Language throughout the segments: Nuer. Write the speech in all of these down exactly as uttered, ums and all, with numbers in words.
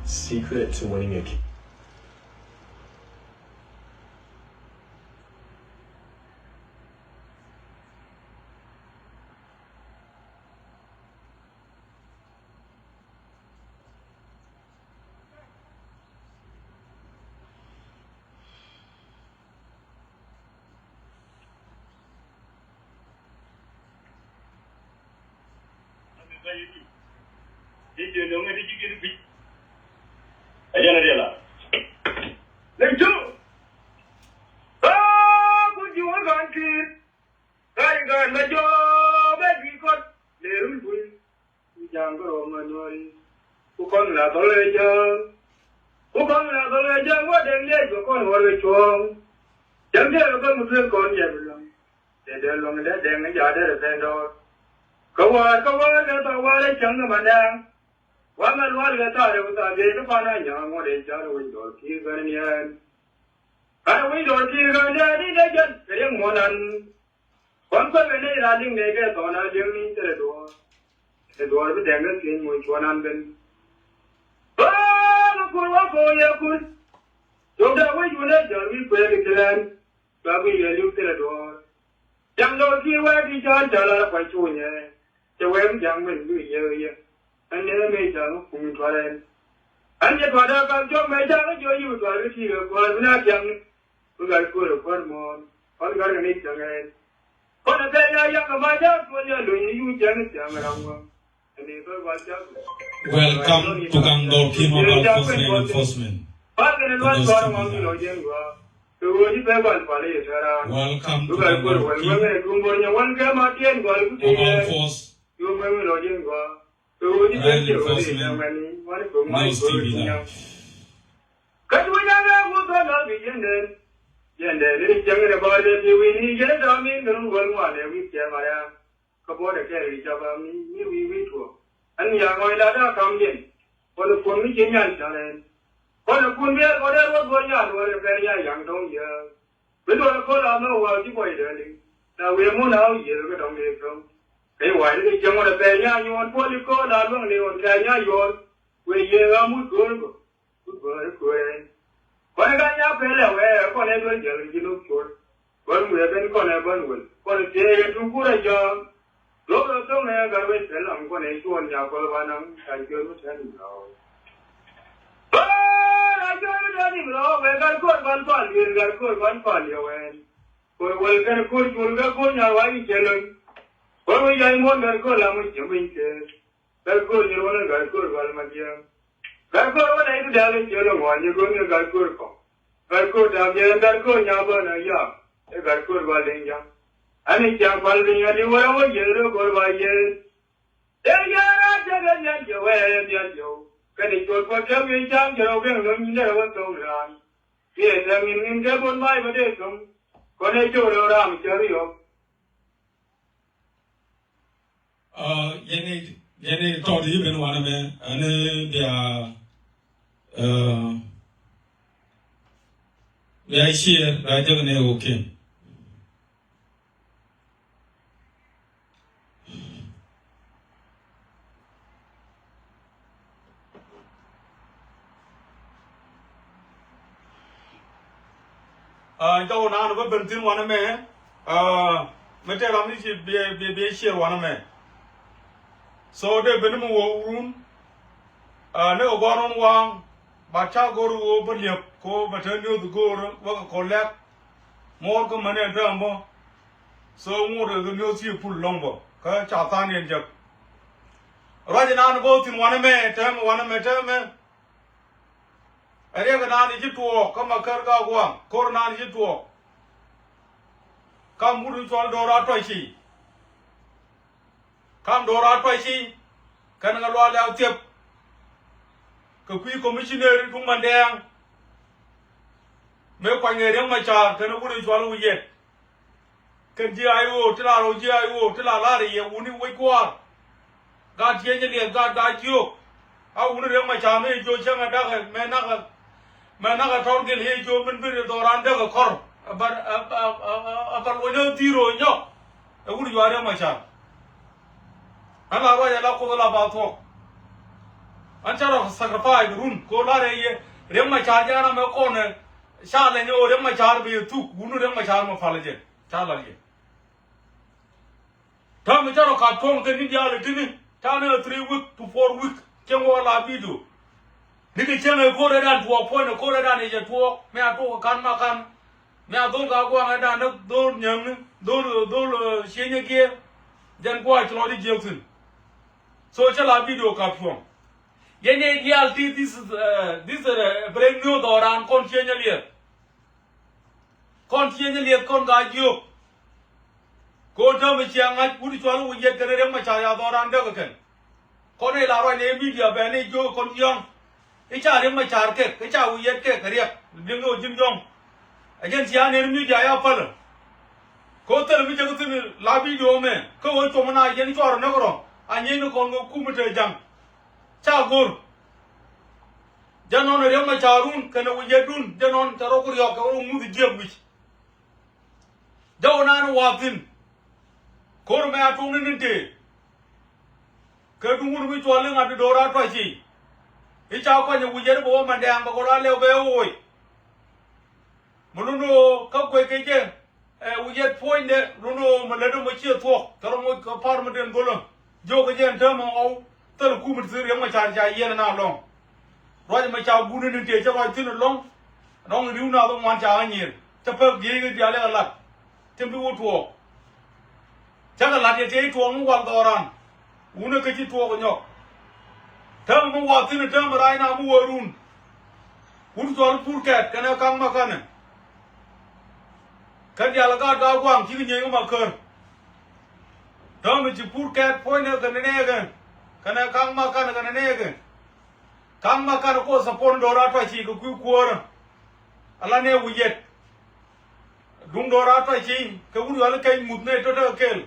Secret to winning a game. Ku kɔn la dhɔl ɛ jäŋ. Ku kɔn la dhɔl ɛ jäŋ wä dee liɛc kɛ kɔn wä rɛ cuɔ̱ɔ̱ŋ. Cäŋ diɛɛr kɛ mi duel kɔn yɛ bi luäŋ. Dee dee luäŋ dee dee ŋä jaat dee rɛ pɛn dɔɔr. Kä wäär kä wäär kɛ thaak wäär ɛ cäŋ kɛ mandɛɛŋ. Wa mɛ lual kɛ thaak rɛ ku thaak biey kä pan a nyaŋ ŋuɔt ɛ jaat rɛ wi̱c dɔɔr ki̱i̱r kɛ ni niɛɛn. Ka rɛ wi̱c dɔɔr ki̱i̱r kɛ ni niɛɛn i̱ dee jɛn kɛ riɛk muɔ̱nan. Kɔn kuɛ kɛ nɛy raan liŋ nɛy kɛ thɔɔn a liŋ ni thilɛ duɔɔr. Thilɛ duɔɔr bi dɛŋ kɛ thieny muɔc cuɔnan ben. Bä mi kur wä ko̱o̱r yɛ kur. Cok da wec wun ɛ jäl wi̱i̱ kuɛɛk i̱tilɛn. Cua wi̱i̱ yɛ li̱w thilɛ duɔɔr. Jaŋ dɔɔr ki̱i̱r wɛɛk i̱ cɔɔl cɔl a kuac cuunyɛ. Cɛ wɛɛk i̱ jaŋ ben wi̱i̱ yɛ yɛ. Ɛn nɛy mëë jaŋ i̱ kuŋ in tuarɛn. An jɛ tuat a kak jɔk mɛ jaak jiɔ yiw tuat kä ti̱i̱ kɛ kuäär mi na tiaŋni. Mi gat kuäär ɛ kuäär muɔ̱ɔ̱n kɔn gat kɛ ni tiaŋ ɛn. Kɔn ɛ pɛny a yak kɛ ma jaak tuɔl yɛ luny ni yuc tiaŋni tiaŋ ɛ ram wä. Ɛn ni bä gual jaak. Welcome to Gaŋ Dɔɔr Kin Mobile Force Law Enforcement. Pal kɛn ɛ lual tuar ɛ ŋɔm ni lɔ jɛn gua. Kɛ ɣöö ni bɛ gual pal i̱ tɛ̈raan. Welcome to Gaŋ Dɔɔr Kin Mobile Force. Law Enforcement. News T V Live. Kä cu nyal ɛ wut dhɔl lɔ bi jiɛn dee. Jiɛn dee ni cieŋ ni bɔɔr dee bi wi̱i̱ ni jiɛn dɔɔm in kɛ run wäl ŋuan ɛ wi̱i̱ ciɛ mariaŋ. Kä buɔ̱ɔ̱dɛ kɛɛl wi̱i̱ cɔp a mi mi wi̱i̱ wi̱i̱ tuɔɔk. Ɛn mi ya̱a̱ ŋɔ̱c lat ɛ kam jiɛn. Kuɔn ɛ kun mi cieŋ nyan cɔl ɛn. Kuɔn ɛ kun bi ɛ kuɔn ɛ ruɔt buɔ̱ɔ̱r nyan wä rɛ pɛr nyan ya̱ŋ dɔ̱ŋ yääk. Bi duɔl ɛ ko̱l a mi ɛ wäär ji̱ buɔy dee liŋ. Na wiee mun a wä yiëë kɛ dɔ̱ŋ dee thöŋ. Kɛ i̱ wa̱a̱ ni kɛ cieŋ wä rɛ pɛr nyan nyuɔ̱ɔ̱n puɔl i̱ ko̱l a luäŋ ni ɣɔn kɛɛl nyan yuɔ̱ɔ̱n. Wëë yiëë ɣä mut go̱o̱r gɔ̱. Kut bä ri kuɛ. Kɔn ɛ ka nya pɛlɛ wɛ kɔn ɛ duel jɛl ji̱ luk cuɔr. Bän wëë ben kɔn ɛ bän wel kɔn ɛ thiee yɛ tuŋ kur ɛ jɔɔk. Luɔk rɔ thoŋ ɛ gat wec pɛl lam kɔn ɛ cuɔl nya kɔl ba naŋ ka jiöl mi tɛn im lɔɔk. Bä na jiöl mi tɛn im lɔɔk ɛ gat kuɔr ban pal yel gat kuɔr ban pal yɛ wɛn. Kuɔr wel kɛn kuɔr cuɔl kɛ kuɔr nya wa yi jɛ lo̱ny. Kuɔr wec ya imuɔn gat kuɔr lam wec jɛ winy kɛɛl. Gat go̱o̱r nyir wänä gat go̱o̱r wal ma jiäŋ. Gat go̱o̱r wänä i̱ ti dɛl i̱ ciöl i̱ ŋuɔ̱ny i̱ go̱o̱r nyir gat go̱o̱r kɔŋ. Gat go̱o̱r da̱a̱m yɛn gat go̱o̱r nya bän a ya̱a̱. I̱ gat go̱o̱r wal di̱ŋ ja̱ŋ. An i̱ ciaŋ pal piny a li̱w wärä wä yiëth rö go̱o̱r ba yiëth. Dee yɛn a cɛ kɛ nhial jɛ wee nhial jɛ wee. Kɛn i̱ cuɔl puɔt kɛ wi̱i̱ ca̱ŋ jɛ rɔ wi̱i̱ no̱ny nyin dee rɛ wä tho̱o̱ŋ raan. Kiɛ tɛm nyin ŋi̱n kɛ bun mac bä dee tho̱o̱ŋ. Kɔn ɛ cok rɛ wä raam cä riɔk. Yɛn i̱, yɛn i̱ tɔt i̱ ben wanɛ mɛ ɛn i̱ bia, bia share bia jek ni wä kin. Aa, jɔw naan bä ben thi̱n wanɛ mɛ. Aa, mi tɛk ram ni ci biɛ, biɛ, biɛ share wanɛ mɛ. So dee ben mi wä wurun. Aa, ni kɛ gua̱r wun waŋ ba ca go̱r wä bä liɛp ko bɛ te news go̱r wä kɛ kɔ lɛk. Muɔr kä mɛn ɛ dääm bä. So ŋot kɛ news ci pul lɔŋ bä kä ca than yɛn jek. Ruac naan bä thi̱n wanɛ mɛ tɛmɛ wanɛ mɛ tɛmɛ. Ɛ riɛk naan i̱ ci tuɔɔk kä ma kär ka gua̱a̱ŋ ko̱r naan i̱ ci tuɔɔk. Kam wut in cual do̱r a tuac ci. Kam do̱r a tuac ci. Kɛn ŋa lual ya thiep. Kɛ kui̱ commissioner in tuŋ mandɛɛŋ. Mëë kuany ŋee Riek Machar kɛn wut in cual wi̱i̱ yɛt. Kɛn ji̱ I O ti la rɔ ji̱ I O ti la lar yɛ wuni wec kuaar. Gaat tiecä liɛth gaat gaat jiök. A wuni Riek Machar mi jiök cäŋ a dakɛ mɛ nakɛ, mɛ nakɛ tɔr gil i̱ jiök min bi ri dhɔran däk ɛ kɔr. Ɛ bar, ɛ bar, ɛ bar wec ɛ dhiro nyɔk. Ɛ wuni juaar Riek Machar. Ɣän la ruac ala Kuoth la ba thuɔ̱k. An ca rɔ sacrifice run ko la rɛ yɛ Riek Machar jana mɛ kɔn ɛ challenge o Riek Machar bɛ yɛ thuk wun Riek Machar mɛ pal jɛ ca la yɛ. Täämɛ cä rɔ kap tuɔ̱ŋ kɛ ni diaal ɛ tini canɛ ɛ three week to four week cieŋ wä la video. Ni kɛ cieŋ ɛ ko̱r ɛ dan tuɔɔk puɔ̱ny ɛ ko̱r ɛ dan ɛ cɛ tuɔɔk mɛ a tuɔɔk ɛ kan ma kan. Mɛ a dhol ka guaŋ ɛ dan ni dhol nyäŋni dhol dhol cieŋ ɛ kiɛ. Jɛn gua̱a̱c lɔc ɛ jiäk thi̱n. So cä la video kap tuɔ̱ŋ. Yɛn ɛ diaal ti this is this is break news dhɔran kɔn cieŋ ɛ liɛth. Kɔn cieŋ ɛ liɛth kɔn ka jiök. Kɔn täämɛ cia ŋa̱c wut cual wä yɛt kɛn Riek Machar ya dhɔran däk kɛn. Kɔn ila ruacnɛ media bɛn i̱ jiök kɔn jiɔ̱ŋ. I̱ ca Riek Machar kek i̱ ca wä yɛt kek kɛ Riek liŋ ni wä ji̱n jiɔ̱ŋ. Ɛ jɛn cia nɛn media ya pälä. Kɛ wä thil mi cɛ kä thi̱n la video mɛ kä wä cuɔm na yɛn cuarɛ näk rɔ a nyieny ni kɔn kɛ kum mi te ja̱ŋ. Ca go̱r. Jɛ nɔn Riek Machar run kɛnɛ wi̱c yɛ dun jɛ nɔn tɛ rɔ ku riɔk kɛ rɔ ŋuth jiɛk wi̱c. Jɛ wä nan wa̱a̱ thi̱n. Ko̱r mɛ a tuŋni ni tëë. Kɛ duŋ wun mi cuɔl i̱ ŋa̱t ti do̱r a tuac ci. I̱ ca kuany wi̱c yɛ ri bɛ wä mandɛɛŋ bɛ kɛ lɔ a lɛw bɛ woc. Mi lun ɣöö kä kuec kɛ jɛ. Ɛ wi̱c yɛt puɔ̱nydɛ run ɣöö mi lät ɛmɔ ciɛ thuɔ̱k kɛ rɔ moc kɛ pa̱r mi den go̱lä. Jiök kɛ jɛ ɛn täämɛ ɣɔw thil kum ti thir yäŋ mɛ ca̱r ca yiɛn ɛn a lɔ̱ŋ. Ruac ɛmɛ ca guuni ni tëë cä ruac thi̱n ɛlɔ̱ŋ. Rɔ̱ŋ ri̱w naath ŋuan ca ɣä nyier cä pek gi̱i̱k i̱ diaal i̱ ɣä lat. Tin bi wä tuɔɔk. Cä kɛ lat yɛ tëë i̱ tuɔɔk mi wal dhɔran. Wunä kä ci tuɔɔk nyɔk. Täämɛ mi wath thi̱n täämɛ rac na mi wä run. Wut cuɔl pur kɛt kɛnɛ ka̱ŋ ma känɛ. Kä diaal gaat gaa gua̱a̱ŋ cikɛ nyieny kä ma kär. Täämɛ ci pur kɛt puɔ̱nydɛ kɛnɛ nɛɛkɛ. Kɛnɛ ka̱ŋ ma känɛ kɛnɛ nɛɛkɛ. Ka̱ŋ ma känɛ kuɔ support do̱r a tuac ci kɛ kui̱ kuäärä. Ala nɛɛ wi̱c yɛt. Duŋ do̱r a tuac ci kɛ wut cuɔl i̱ kɛc muth nɛy tɔ̱tɔ̱ kɛ kɛl.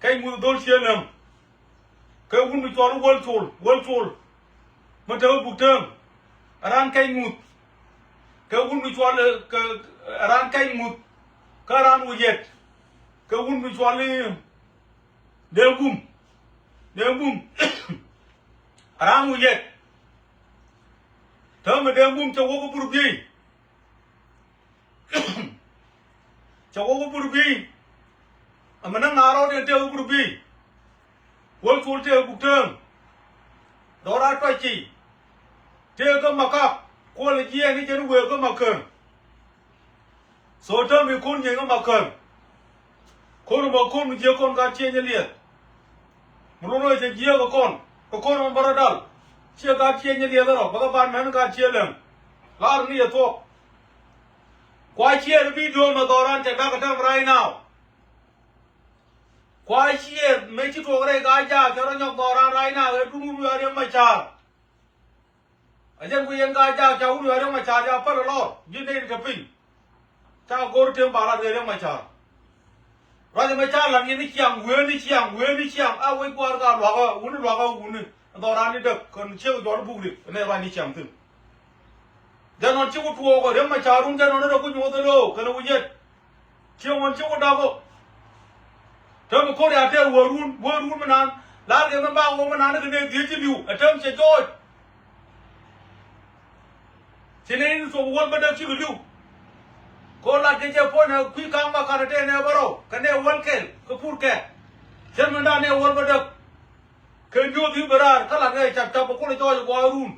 Kɛc muth dhol cië läŋ. Kɛ wun mi cuɔl i̱ wäl col wäl col. Mi te wä buk tääŋ. Ɛ raan kɛc muth. Kɛ wun mi cuɔl kɛ ɛ raan kɛc muth. Kä raan wi̱c yɛt. Kɛ wun mi cuɔl i̱ dee gum. Dee gum. Ɛ raan wi̱c yɛt. Täämɛ dee gum cɛ wä kä bur biey. Cɛ wä wä bur bi̱i̱. Ɛmɛ ni ŋa̱r rɔɔdiɛn tëë wä bur bi̱i̱. Kuɔl col tëë buk tääŋ. Dɔ̱r a tuac ci. Tëë kä makak kuɔl jiɛɛn ni jɛn wëë kä makäär. So täämɛ ko̱n nyieny kä makäär. Ko̱n ɛmɔ ko̱n mi jiäk kɔn ka cieny liɛth. Mi lun ɣöö cɛ jiääk ɛ kɔn kɛ ko̱n ɛmɔ bä rɔ dal. Ciɛ ka cieny liɛth ɛ rɔ bä kɛ ban mɛn ka ciɛ lɛm. Lar ni yɛ thuɔk. Kua ciɛ ri video mɛ dhɔran cɛ dak ɛ tɛm right now. Kua ciɛ mëë ci tuɔk rɛy ka jaak cɛ rɔ nyɔk dhɔran right now ɛ dun wun wiaa riɛm mɛ ca̱a̱r. A jɛn ku yɛn ka jaak ca wut wiaa riɛm mɛ ca̱a̱r ca päl ɛ lɔr ji̱n nɛy ti te piny. Ca go̱r tem ba lat kɛ Riek Machar. Ruac ɛmɛ ca lat yɛn ni ciaŋ, wee ni ciaŋ, wee ni ciaŋ. A wec gua̱a̱r ka luakä wuni, luakä wuni. Dhɔran ni däk kɛn ciek jɔl buk rik nɛ ruac ni ciaŋ thi̱n. Jɛn ɣän ci ku tuɔɔk Riek Machar run jɛn ɣän rɛ ku nyuɔth ɛ lo̱o̱ kɛn ɛ wi̱c yɛt. Ciek ɣän ci ku dak ɔ. Täämɛ ko̱r ya tɛɛr wäär wun, wäär wun mi naan. La̱r kɛ mi ba wä mi naan ni kɛ nɛ dhiec ci li̱w ɛ tääm cɛ jɔɔc. Ci nɛy ni thuɔ̱k wäl bädäk cikɛ li̱w. Kɛ ɣöö lat kɛ jɛ puɔ̱nydɛ kui̱ ka̱a̱ŋ ma ka̱n ɛ tɛn ɛ bärɔw kɛ nɛy wäl kɛl kɛ pur kɛɛk. Cän mɛn da̱a̱n nɛy wäl bädäk. Kɛ nyuɔ̱th i̱ bɛ raar kä lat kɛ cap cap bɛ kulɛ jɔɔc ɛ gua̱a̱r run.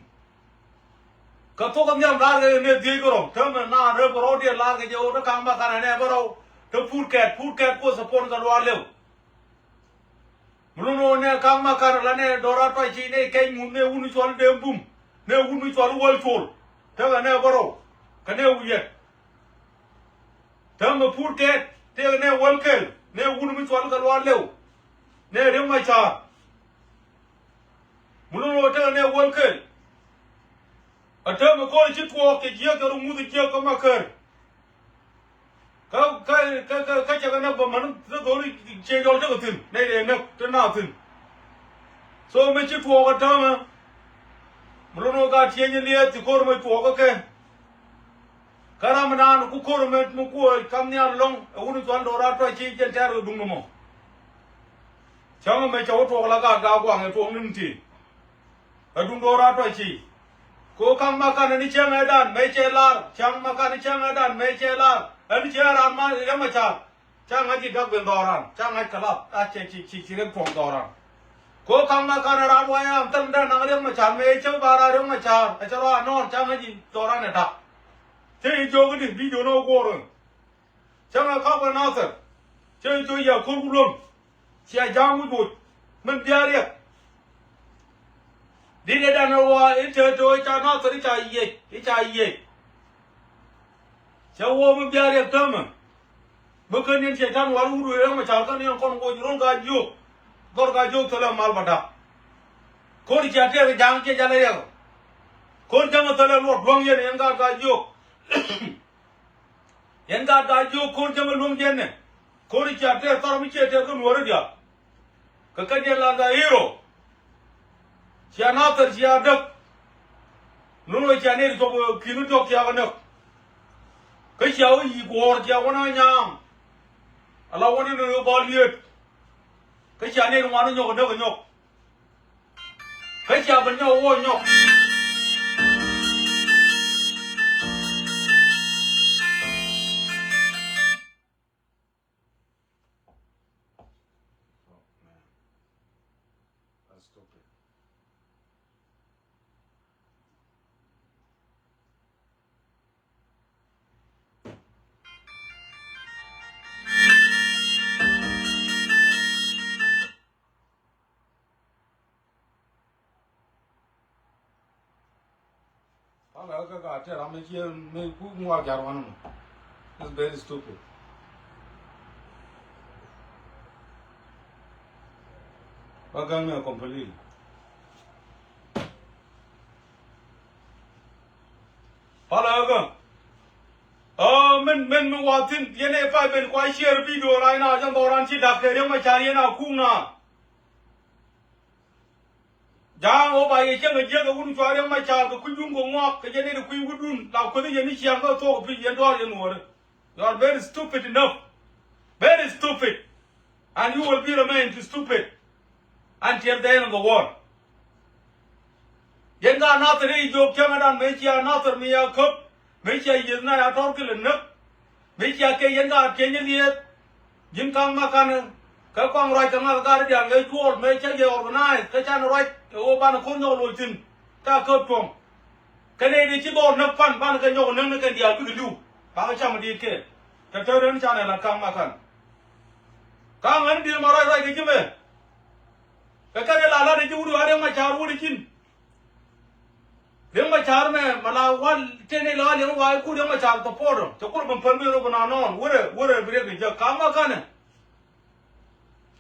Kɛ thok ɛ nhiam la̱r kɛ nɛy dhiec kärɔ̱ täämɛ naan rep kɛ rɔ̱diɛn la̱r kɛ jɛ ɣöö te ka̱a̱ŋ ma ka̱n ɛ nɛy bärɔw te pur kɛɛk pur kɛɛk kuɔth ɛ puɔ̱n kɛ luaar lëw. Mi lun ɣöö nɛ ka̱ŋ ma ka̱n ala nɛ dɔ̱r a tuac ci nɛ kɛc ŋuth nɛ wun mi cuɔl dee bum nɛ wun mi cuɔl wäl cuɔl. Tekɛ nɛ bärɔw kɛ nɛ wi̱i̱ yɛt. Täämɛ pur kɛɛt tekɛ nɛ wäl kɛl nɛ wun mi cuɔl kɛ luaar lëw. Nɛ Riek Machar. Mi lun ɣöö tekɛ nɛ wäl kɛl. A täämɛ ko̱r ci tuɔɔk kɛ jiäk kɛ rɔ ŋuth jiäk kä ma kär. Kä kä kä kä kä cɛ kɛ näk bä män te dholi ciɛ jɔl tekɛ thi̱n nɛy dee näk te naath thi̱n. So mi ci tuɔɔk ɛ täämɛ. Mi lon wä ka tiɛny liɛɛth ti ko̱r mɛ tuɔɔk ɛ kɛ. Kä ram mi naan ku ko̱r mɛ mi kuɔɔc kam nhial lɔ̱ŋ ɛ wun cual do̱r a tɔc ci jɛn tɛ̈r kɛ duŋ nɔmɔ. Cäŋ ɛmɛ cɛ wä tuɔɔk la gaat gaa guaŋ ɛ tuɔɔk ni mi ti. Ɛ duŋ do̱raar tɔ̱ ci. Ko Kaŋ Makan ni cäŋ ɛ dan mëë cɛ lar. Kaŋ Makan ni cäŋ ɛ dan mëë cɛ lar. Ɛn cɛ ran ma Riɛk Macar. Ca ŋa̱c ji̱ dak ben dhɔran. Ca ŋa̱c kɛ lap. A cɛ ci ci ci Riɛk Tuɔŋ dhɔran. Ko Kaŋ Makan ɛ ran wa ya am thil dan naŋ Riɛk Macar mëë cä ba ran Riɛk Macar. Ɛ cɛ rɔ anɔɔn ca ŋa̱c ji̱ dhɔran ɛ dak. Cä ji̱ jiök i̱di video ni wä guɔ̱ɔ̱r. Cä ŋa̱c kɔk ɛ Nathir. Cä ji̱ jiök ya ko̱r ku luäŋ. Cia ja̱a̱ŋ wi̱c woc min bia Riɛk. Di̱t ɛ dan ɛ wa i̱ te te ca Nathir i̱ ca yiec i̱ ca yiec. Cɛ wä min bia Riɛk täämɛ. Mi ken yɛn cɛ ta̱ŋ wal wut wee Riɛk Macar kä ni yɛn kɔn woc ro̱l Gaa-jiök. Gɔr Gaa-jiök thilɛ mal bä da̱k. Ko̱r cia tɛk ja̱a̱ŋ ciɛ jalɛ Riɛk. Ko̱r ja̱ŋ thilɛ luɔt luäŋ yɛn yɛn gaat Gaa-jiök. Yɛn gaat Gaa-jiök ko̱r ja̱ŋ luäŋ yɛn nɛ. Ko̱r cia tɛk thɔr mi ciɛ tɛk kä nuɔ̱ɔ̱ri diaal. Kɛ kɛn yɛn la the hero. Cia Nathir cia däk. Lun wä cia nɛy ti cop ki̱n ti tɔk cia kɛ näk. Kä cia wä yi̱ guɔ̱ɔ̱r cia wä na nyaaŋ. Ala wä ni ni bɔl yiet. Kä cia nɛy ti ŋuan ni nyɔk kɛ näk kɛ nyɔk. Kä cia ben nyɔk wä nyɔk. Oh, man. That's stupid. Palɛ kä ka tɛr ram mi ciɛ mi ku ŋuak jar wan mɔ. It's very stupid. Ba gaŋ mi a completely. Palɛ kä. Ɔ min min mi wa thin yɛn ɛ pa ben kua share video right now jɛn dhɔran ci dak kɛ Riɛk Macar yɛn a kuk na. Ja̱a̱ŋ ɣöö ba yɛ cäŋ kɛ jiäk kɛ wut cuarɛ ma ca̱a̱r kɛ kui̱dun kɛ ŋɔak kɛ jɛ nɛy ti kui̱ wutdun la kueth yɛ ni ciaŋ kä thuɔk pi yɛn duaar yɛn nuɔɔri. You are very stupid enough. Very stupid. And you will be remain to stupid until the end of the world. Yɛn ka Nathir i̱ jiök cäŋädan mëë cia Nathir mi ya käp. Mëë cia yieth na ya tɔr kɛ lɛ näk. Mëë cia kɛ yɛn ka tieny lieth. Ji̱n ka̱ŋ ma kanɛ kɛ kɔaŋ ruac kɛ ŋa̱th gat diaal kɛ cuɔɔl mëë cä jɛ organize kä canɛ ruac kɛ ɣöö banɛ ko̱r nyɔk loc thi̱n. Ca käp tuɔ̱ŋ. Kɛ nɛy ti ci dhɔɔl näk pan banɛ kɛ nyɔk näk ni kɛn diaal bikɛ li̱w. Bakɛ cam diit kɛ. Tɛ tär ren canɛ lat ka̱ŋ ma kan. Ka̱ŋ ɣän di̱t ma ruac ruac kɛ ji̱ mɛ. Kɛ kɛn ila lat ɛ ji̱ wut ɣa̱r yɛn ma ca̱a̱r wut ɛ ji̱n. Riɛk Macar mɛ ma la wal tëë ni la wal yɛn wa i̱ ku Riɛk Macar support ɔ cɛ kur bin päl mi rɔ bin anɔɔn wurɛ wurɛ bi Riɛk in jek ka̱m kä känɛ.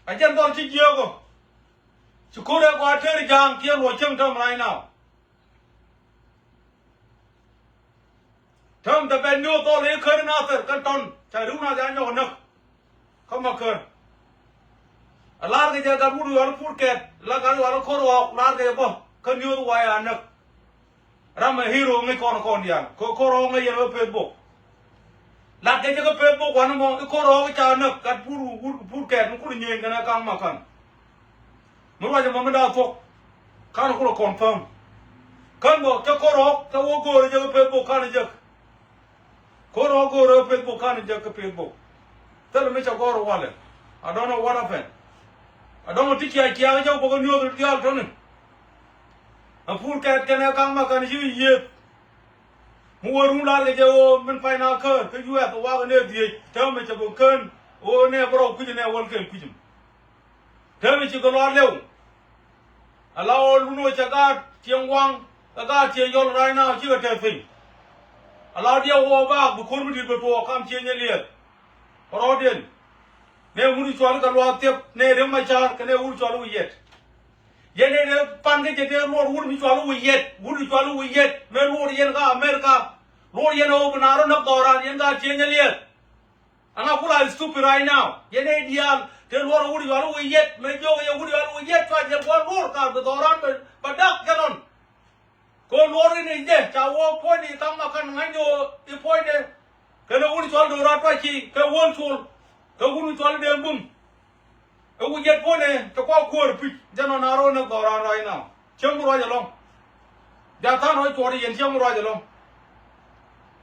A jɛn dhɔr ci jiääk ɔ ci ko̱r ɛ gɔaa tëër ja̱a̱ŋ kiɛ luɔc cäŋ tääm right now. Tääm te bɛn ni wä dhɔl i̱ kän in a thɛr kän tɔn ca ri̱w na ca nyɔk näk. Kä ma kän. A lar kɛ jɛ gat wut yual pur kɛt la gat yual ko̱r ɣɔɔk lar kɛ jɛ bä kä niöth waya näk. Ram ɛ hero ŋäc kɔn kɔn diaal kɛ ko̱r ɣɔɔk ŋäc yɛn wä Facebook. Lat kɛ jɛ kä Facebook wanɛ mɔ i̱ ko̱r ɣɔɔk ca näk gat pur wut pur kɛt mi kur nyieeny kɛn ɛ ka̱ŋ ma ka̱n. Mi ruacɛ mɔ mi da̱a̱ thuɔ̱k. Ka̱n kulɛ confirm. Kän bä cä ko̱r ɣɔ̱k cä wä go̱o̱rä jek kä Facebook ka̱n jek. Ko̱r ɣɔ̱k go̱o̱rä kä Facebook ka̱n jek kä Facebook. Thilɛ mi cɛ gɔ̱r walɛ. I don't know what happened. I don't know ti kiac kiakä cä wä bä kä news diaal töni. Ɛ pur kɛt kɛn ɛ ka̱ŋ ma kän ci yieth. Mi wä run lar kɛ jɛ ɣöö min pay na kään kä U S wakɛ nɛ dhiec täämɛ cɛ bä kään ɣöö nɛ bä rɔw kui̱c nɛ wäl kɛl kui̱c. Täämɛ cikɛ luaar lɛw. Ala ɣöö lun ɣöö cɛ gaat cieŋ waŋ kɛ gaat cieŋ yɔl right now cikɛ tɛth piny. Ala diɛw ɣöö baak bi ko̱r mi di̱t bɛ tuɔɔk kam cieŋ ɛ liɛth. Rɔɔdiɛn. Nɛ wut cual kɛ luaak thiep nɛ Riɛk Macar kɛ nɛ wut cual wi̱i̱ yɛt. Yɛn ɛ dee pan kä jɛ dee luɔr wut mi cual wi̱i̱ yɛt wut mi cual wi̱i̱ yɛt mɛ luɔr yɛn kä America. Luɔr yɛn ɛ ɣöö bi naar rɔ näk dhɔran yɛn gaat cieŋ ɛ liɛth. Aŋa kula is stupid right now. Yɛn ɛ diaal te luɔr wut yual wi̱i̱ yɛt mɛ jiök yɛ wut yual wi̱i̱ yɛt cua jɛ gua̱n luɔr ka bi dhɔran bɛ dak jɛ nɔn. Kɛ luɔr in i̱ jɛ ca wä puɔ̱ny i̱ ka̱m ma ka̱n ŋa̱ny jɛ i̱ puɔ̱nydɛ. Kɛn ɛ wut cual do̱ra tuaci kɛ wäl col kɛ wut cual dee bum. Ɛ wi̱i̱ yɛt puɔ̱nydɛ te kua kuäär pi̱c jɛ nɔn a ro̱o̱n ɛ dhɔran right now. Cäŋ bi ruac ɛlɔ̱ŋ. Bia tha̱a̱ŋ rɔ̱ cuɔt yɛn cieŋ ruac ɛlɔ̱ŋ.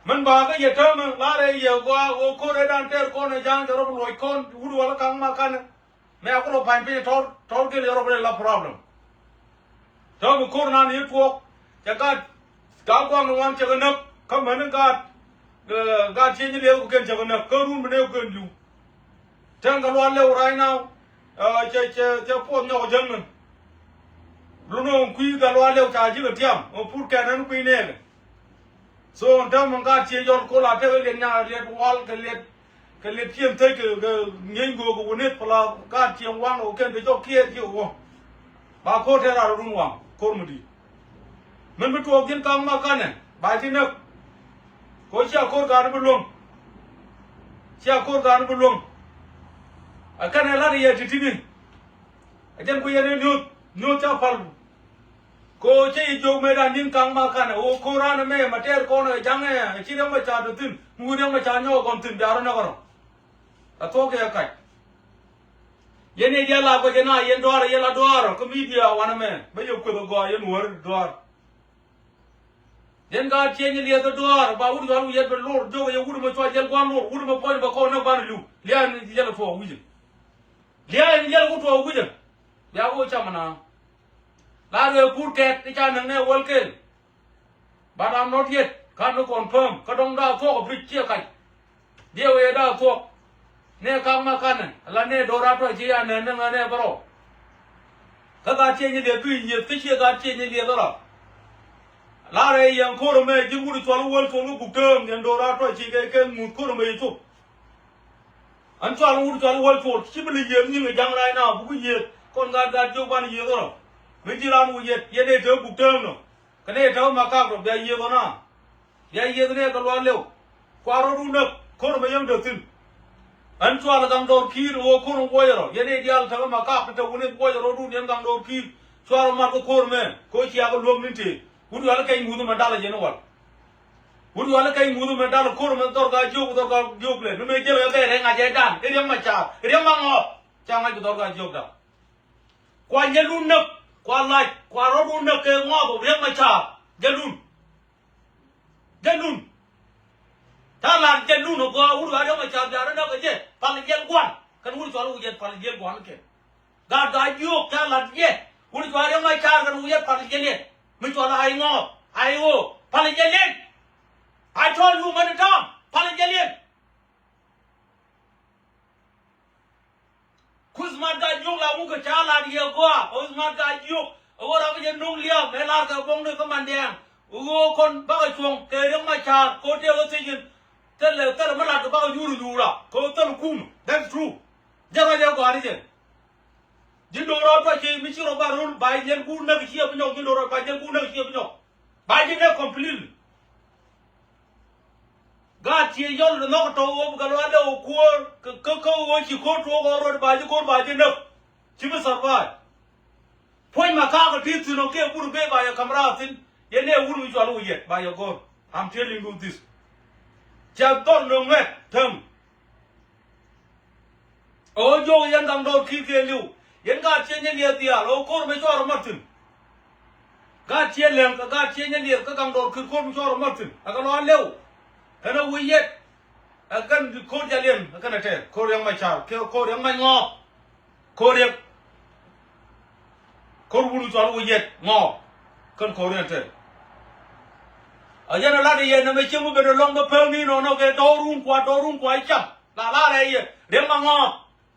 Min ba kä yɛ täämɛ lar ɛ yɛ gɔaa ɣöö ko̱r ëëdan tɛɛr kɔn ɛ ja̱a̱ŋ cɛ rɔ bi luɔc kɔn wut wal ka̱ŋ ma kanɛ. Mɛ a kulɔ pa̱ny piny tɔr tɔr gel yɛ rɔ bi lɛ la problem. Täämɛ ko̱r nan i̱ tuɔɔk cɛ gaat gaat gua̱a̱ŋ ni wan cɛ kɛ näk kä mäni gaat gaat cieny lieth kɛ kɛn cɛ kɛ näk kä run bi nɛ kɛ kɛn li̱w. Tɛn Gatluak Lew right now. Cɛ cɛ cɛ puɔth nyɔk jäŋ ni. Lunɔ kui̱ Gatluak Lew ca ji̱ kɛ tiam ɔ pur kɛn ɛn kui̱ nɛɛkɛ. So ɛn täämɛ gat cieny jɔl kol a tekɛ liɛt nya liɛt wal kɛ liɛt kɛ liɛt cieny thec kɛ kɛ ŋieny go̱o̱k kɛ wunith pla gat cieny waŋ ɔ kɛn kɛ jɔk kiɛɛt ci kɛ wä. Ba ko̱r tɛn rat run waŋ ko̱r mi di̱i̱t. Min bi tuɔɔk ji̱n ka̱ŋ ma kanɛ ba ji̱ näk. Kɛ ɣöö cia ko̱r gaat bi luäŋ. Cia ko̱r gaat bi luäŋ. Ɛ kɛnɛ lat yɛ ti̱ti̱ni. Ɛ jɛn ku yɛn ɛ niöth niöth ca pal. Kɛ ɣöö cä yɛ jiök mëëdan ni̱n ka̱ŋ ma kanɛ ɣöö ko̱r raan ɛmɛ ma tɛɛr kɔn ɛ ja̱ŋ ɛ ci riɛm ma ca dɔ̱ thi̱n mi wi̱i̱ riɛm ma ca nyɔk ɛ gɔn thi̱n bia rɔ näk ɛ rɔ. Ɛ thuɔ̱k kɛ ɛ kac. Yɛn ɛ diaal la guɛcɛ na yɛn duaar ɛ yɛn la duaar kä media wanɛ mɛ bä yɛ kueth ɛ gɔaa yɛn wäär duaar. Yɛn gaat cieny lieth ɛ duaar ba wut yual wi̱i̱ yɛt bɛ lor jok ɛ yɛ wut mɛ cua yɛl gua̱n lor wut mɛ puɔ̱ny bɛ kɔn näk banɛ li̱w. Lia̱a̱ in yɛl ɛ tuɔɔk wi̱cɛ. Lia̱a̱ in yɛl ku tuɔɔk wi̱cɛ. Bia wä cam ɛna. Laar ɣöö pur kɛt ti ca näk nɛ wäl kel. But I'm not yet. Ka̱n ni confirm kä dɔ̱ŋ da̱a̱ thuɔ̱k ɛ pi̱c ciɛ kac. Diɛ wee da̱a̱ thuɔ̱k. Nɛ ka̱k ma kanɛ ala nɛ do̱r a tɔ̱ ci ya nɛ nɛ ŋa nɛ bärɔw. Kä gat cieny lieth bi yieth kä ciɛ gat cieny lieth ɛ rɔ. Laar ɛ yɛn ko̱r ɛmɛ ji̱n wut cuɔl wäl cuɔl kä buk tääm yɛn do̱r a tɔ̱ ci kɛ kɛ ŋuth ko̱r ɛmɛ yɛ cop. Ɛn cual wut cual wäl cuɔl ci bi lɛ yiëëth nyiŋ ɛ ja̱ŋ right now buk yiëëth kɔn gat gat jiök ban yiëëth ɣɔrɔ. Mi ji̱ raan wut yɛt yɛn ëë te buk tääm nɔ. Kɛn ëë te ma kak rɔ bia yiëëth ɣɔna. Bia yiëëth nɛ kɛ lual lëw. Kua rɔ̱dun näk ko̱r mɛ yäŋ dee thi̱n. Ɛn cual gaŋ dɔɔr ki̱i̱r ɣöö ko̱r wuɔc rɔ yɛn ëë diaal te ma kak te wuni wuɔc rɔ̱dun yɛn gaŋ dɔɔr ki̱i̱r. Cual rɔ mat kä ko̱r mɛ ko̱ cia kɛ luäk ni̱n tëë wut yual kɛc ŋuth mɛ dal ɛ jɛn wal. Wut yual kɛc ŋuth mɛ dal ko̱r mɛ dhɔr ka jiök dhɔr ka jiök lɛ mi mëë jiɛl kɛ kɛ rɛŋ a jɛ dan i̱ riɛm ma caar i̱ riɛm ma ŋɔɔk. Ca ŋa̱c kɛ dhɔr ka jiök dan. Kua nyɛ lun näk kua lac kua rɔ̱dun näk kɛ ŋɔɔk riɛm ma caar jɛ lun. Jɛ lun. Ca lar jɛ lun ɔ gɔaa wut yual riɛm ma caar bia rɔ näk kɛ jɛ pal jiɛl guan kɛn wut cual wut jɛ pal jiɛl guan kɛn. Gat gaa jiök ca lat yɛ wut cua riɛm ma caar kɛn wut yɛ pal jɛ liɛn mi cua la ay ŋɔɔk ay ɣöö pal jɛ liɛn. I told you many time pal jɛ liɛn. Kuth mat gaa jiök la wuk kɛ ca lat yɛ gɔaa ɛ kuth mat gaa jiök. Ɛ ɣöö ram mi jɛ no̱ŋ lia̱a̱ mɛ lar kɛ bo̱ŋni kä mandiɛɛŋ. Ɛ ɣöö kɔn bakɛ cuɔ̱ŋ kɛ riɛm ma caar kɛ ɣöö tëë ɣä thiec in. Thilɛ thilɛ mi lat kɛ bakɛ nyuur nyuur la kɛ ɣöö thilɛ kum. That's true. Jɛ ruac ɛ gɔaa ni jɛ. Ji̱n do̱r rɔɔd ba ci mi ci rɔ ba rul ba yɛn guur näk ciɛ bi nyɔk ji̱n do̱r rɔɔd ba yɛn guur näk ciɛ bi nyɔk. Ba ji̱n näk completely. Gaat ciɛ yɔl di nhɔk tɔ̱ ɣöö bi kɛ luaal dee ɣöö kuäär kä kä ɣöö ci ko̱r tuɔɔk ɣɔɔ rɔɔd ba ji̱ ko̱r ba ji̱ näk. Ci bi survive. Puɔ̱ny ma ka̱a̱k ɛ ti̱i̱ thi̱n ɔ kiɛ but bee ba yɛ ka̱m raar thi̱n. Yɛn nɛ wut mi cual wä yɛt ba yɛ go̱r. I'm telling you this. Cɛ dhɔr nöŋ ŋuɛt täm. Ɛ ɣöö jiök yɛn gaŋ dɔɔr ki̱i̱r kɛ li̱w. Yɛn gaat ciɛ nyɛ liɛth diaal ɛ ɣöö ko̱r mi cuɔr ɛ mat thi̱n. Gaat ciɛ lɛŋ kɛ gaat ciɛ nyɛ liɛth kä gaŋ dɔɔr ki̱i̱r ko̱r mi cuɔr ɛ mat thi̱n. Ɛ kɛ lɔal lɛw. Kɛn ɛ wi̱i̱ yɛt. Ɛ kɛn ko̱r jaliɛn ɛ kɛn ɛ tɛɛr ko̱r yɛn ma ca̱r kɛ ko̱r yɛn ma ŋɔɔk. Ko̱r yɛn. Ko̱r wut mi cuɔr wä yɛt ŋɔɔk. Kɛn ko̱r yɛn tɛɛr. A yɛn a lat yɛ nɛmɛ cieŋ mi ben ɛlɔ̱ŋ bä päŋ ni nɔnɔ kɛ dɔɔrun kua dɔɔrun kua i̱ cam. La lar ɛ yɛ riɛm ma ŋɔɔk.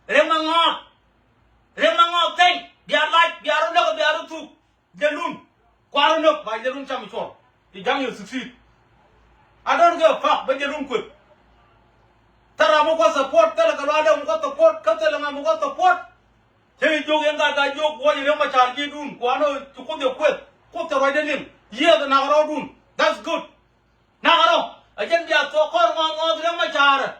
Riɛm ma ŋɔɔk. Riɛm ma ŋɔɔk thɛny bia lac bia rɔ näk bia rɔ thuk. Jɛ lun. Kua rɔ näk ba jɛ lun cam cuɔr. I̱ ja̱ŋ yɛ succeed. I don't give a fuck bä jɛ lun kueth. Thil ram mi kua support thilɛ kɛ luaal dee mi kua support kä thilɛ ŋa mi kua support. Cä i̱ jiök yɛn gat gat jiök wuɔc riɛm ma ca̱r ji̱ dun kuanɔ ci kuoth yɛ kueth kuoth cɛ ruacdɛ liŋ. Yiëëth nak rɔɔdun. That's good. Nak rɔ. A jɛn bia thuɔk kɔr ŋɔɔth ŋɔɔth riɛm ma ca̱rɛ.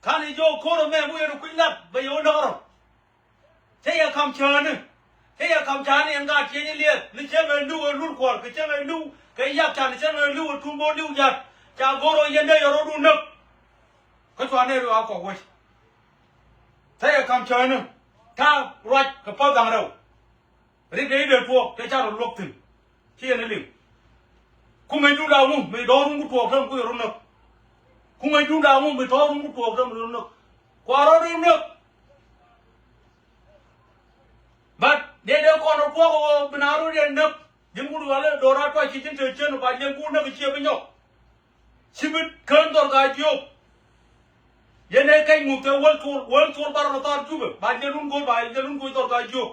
Ka̱n i̱ jiök ko̱r ɛmɛ mi yɛn kui̱ lat bɛ yɛ wä näk rɔ. Cä yɛ ka̱m cääni. Cä yɛ ka̱m cääni ɛn gaat cieny liɛth ni cäŋ ɛ li̱w ɛ lul kuɔr kɛ cäŋ ɛ li̱w kɛ yak can cäŋ ɛ li̱w ɛ tuŋ bo̱o̱ li̱w jat. Ca go̱r ɔ yɛn dee yɛ rɔɔdun näk. Kä cua nɛy ruac kɔk wec. Cä yɛ ka̱m cääni. Ta̱a̱ ruac kɛ päth da̱ŋ rɛw. Ri dee i̱ dee tuɔɔk te ca rɔ luɔk thi̱n. Ci yɛn iliŋ. Ku ŋäc duŋda ŋu mi tɔ̱ ruŋ ku tuɔɔk täämɛ ku yɛ rɔ näk. Ku ŋäc duŋda ŋu mi tɔ̱ ruŋ ku tuɔɔk täämɛ rɔ näk. Kua rɔ rɔ näk. But dee dee kɔn rɔ tuɔɔk ɣöö bi na rɔ dee näk. Ji̱n wut walɛ do̱r a tuac ci ji̱n te cien ba jiɛn ku näk ciɛ bi nyɔk. Ci bi kään dhɔr Gaa-jiök. Yɛn ɛ kɛc ŋuth kɛ wäl tuɔl, wäl tuɔl bar rɔ thar Jubɛ ba jiɛn wun go̱o̱r ba jiɛn wun go̱o̱r dhɔr Gaa-jiök.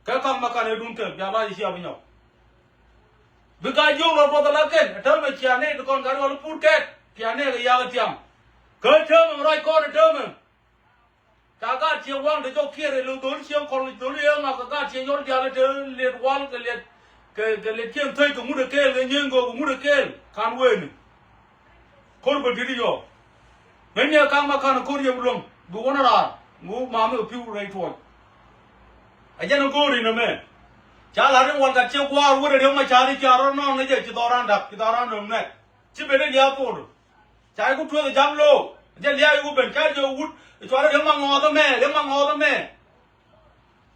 Kɛ ka̱m ma kan ɛ dun kɛ bia la ci cia bi nyɔk. Bi Gaa-jiök rɔ buɔth ala kɛn ɛ täämɛ cia nɛy ti kɔn gat wal pur kɛt cia nɛy kɛ yak ɛ tiam. Kä täämɛ mi ruac kɔn ɛ täämɛ. Ca gaat cieŋ waŋ te jɔk kiɛɛr ɛ lo̱ dholi cieŋ kɔl dholi ɛ ŋak kɛ gaat cieŋ yɔl diaal ɛ te liet wal kɛ liet kɛ kɛ liet cieŋ thöc kɛ ŋut ɛ kɛɛl kɛ nyieŋ go̱o̱k kɛ ŋut ɛ kɛɛl. Ka̱n weni. Ko̱r bä di̱t yɔ. Ŋäcni ɛ ka̱ŋ ma ka̱n ɛ ko̱r yɛ bi luäŋ bi wä ni raar ŋu ma̱a̱m ɛ pi̱w rɛy tuɔɔc. Ɛ jɛn ɛ go̱o̱r in ɛmɛ. Ca la̱r in wal gat ciɛ gua̱a̱r wä rɛ riäŋ ma ca̱r i̱ ciaar rɔ nɔɔŋ ni jɛ ci dhɔran da̱k ci dhɔran nöm nɛk. Ci ben i̱ lia̱a̱ po̱o̱r. Ca i̱ ku tueth ɛ ja̱ŋ lo̱o̱. Jɛ lia̱a̱ i̱ ku ben ca jɛ wut. Cuarɛ riäŋ ma ŋɔɔth ɛmɛ riäŋ ma ŋɔɔth ɛmɛ.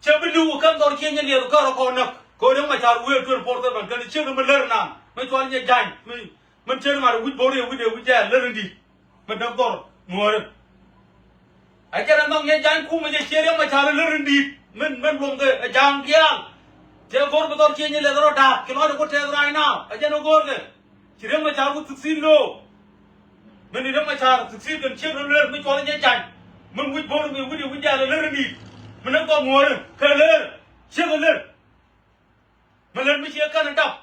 Cɛ bi li̱w kɛn dhɔr ciɛ nyɛ liɛth kärɔ kɔn näk kɛ riäŋ ma ca̱r wëë tuer puɔr thil ban kɛn ciek mi lär nan mi cual nyɛ ja̱ny mi min ciek mat wi̱c bo̱r yɛ wi̱c yɛ wi̱c jɛ lär in di̱t. Min däk dhɔr nuɔ̱ɔ̱rä. Ɛ jɛn ɛ nhɔk nyɛ ja̱ny kumɛ jɛ ciɛ riäŋ ma ca̱r lär in di̱t min min luɔ̱ŋ kɛ ɛ ja̱a̱ŋ diaal. Cɛ go̱r bi dhɔr ciɛ nyɛ liɛth rɔ da̱a̱k ci lɔc ɛ ku tɛth rac na ɛ jɛn ɛ go̱r kɛ. Ci riäŋ ma ca̱r ku thi̱k thi̱n lo̱o̱. Min riäŋ ma ca̱r thi̱k thi̱n kɛn ciek rɔ lär mi cual nyɛ ja̱ny. Min wi̱c bo̱r mi wi̱c wi̱c jɛ lär in di̱t. Min däk dhɔr nuɔ̱ɔ̱rä kɛ lär ciek ɛ lär. Mi lät mi ciɛ kän dap.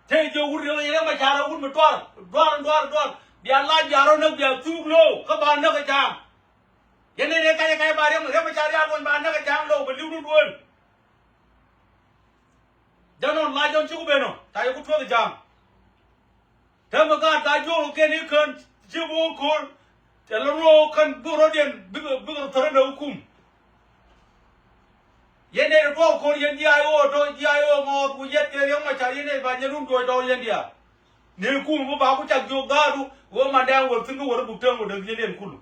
Te jiök wut riɛk riɛk ma ca rɔ wut mi duar duar duar duar bia lac bia rɔ näk bia thuk lo̱o̱ kä ba näk ɛ ja̱a̱ŋ. Yɛn ni riɛk kacɛ kacɛ ba riɛk riɛk ma ca rial luɔny ba näk ɛ ja̱a̱ŋ lo̱o̱ bɛ li̱w ni duel. Jɛn nɔn lac jɔn cuk ben ɔ ca yɛ ku tuɔth ɛ ja̱a̱ŋ. Täämɛ gaat Gaa-jiök kɛn i̱ kään ci bi wä ko̱r. Cɛ lɛ ruɔ̱ɔ̱k kän bi rɔ̱diɛn bikɛ bikɛ rɔ thärä dee wä kum. Yɛn nɛy ti tuɔɔk ko̱r yɛn ji̱ ay ɣöö tɔ̱ ji̱ ay ɣöö ŋɔɔth ku yɛt kɛ riäŋ ma ca̱r yɛn nɛy ba nyɛn wun duɔ̱ɔ̱c dɔɔr yɛn diaal. Ni kum bi ba ku cak jiök ga̱a̱du ɣöö mandɛ an wär thi̱n kä wär buk teŋ wä dee ji̱ liɛn kulu.